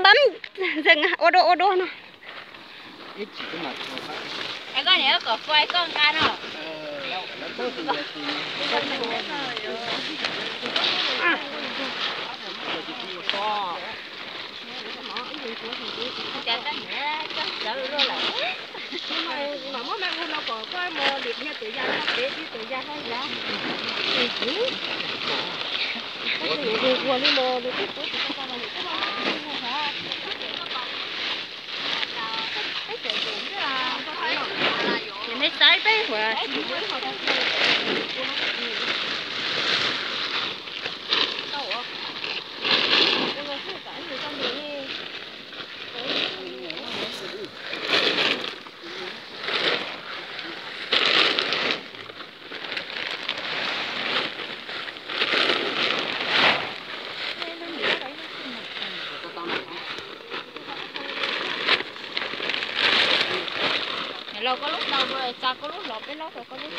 Ua dua ua dua no. Koj niam kom fai koj nqa no. Neb saib peb huam. Los koj lub tau, tsa koj lub hlo peb lob rau koj lub.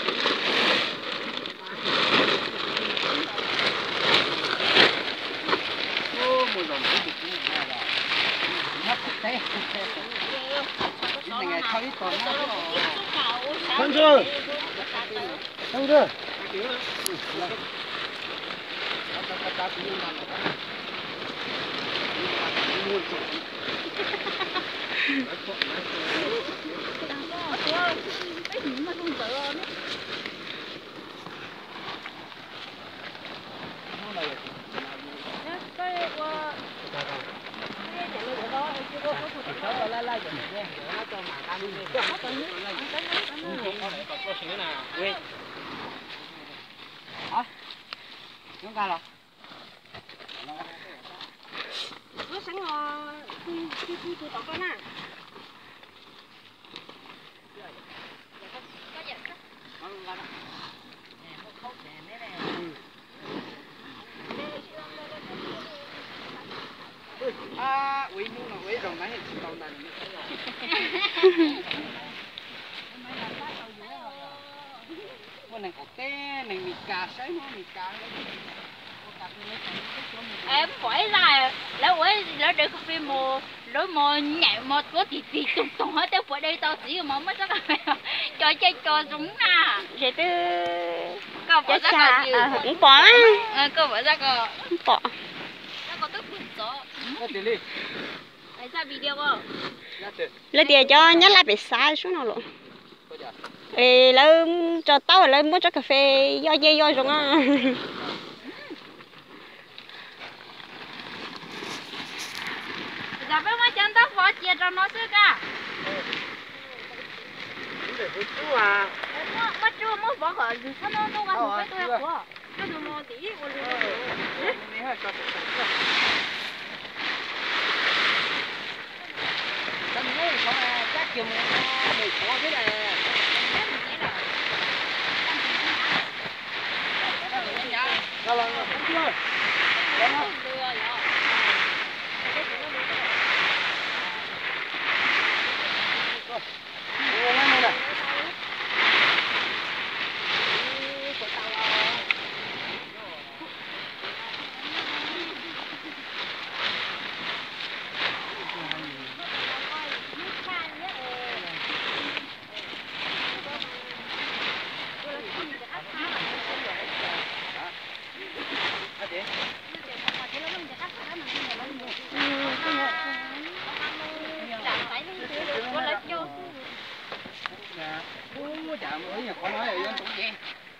Ua ib hnub no ua ib zaug na tsis tau ntag. Muaj neeg qaum teb neeg Mes Kas saib no Mes Kas. Pom ib zaj lawv ua lawv de kas fes mus, lawv mos nyaim mos tuav tig tig toog toog hov tej puas de tau txiv mos muab tsob kas fes cov caij co zoo na. Ces twb koj pom, kuv pom, kuv pom. Lawv tias cov Nyab Laj pem xav sub no los. Es lawv tso taub lawv muab tsob kas fes yoj yej yoj zoo. Peb muab cov ntaub fov cia rau no xwb ka. Muab tsuj muab fov kom txhob nub nub vaj mus peb tuaj qhuav.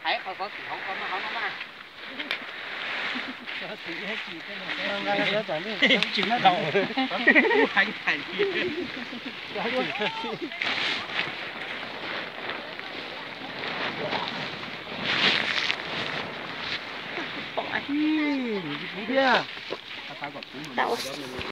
Hais qhov xov xwm hauv ko no hauv no mas. Pom thiab. Tau.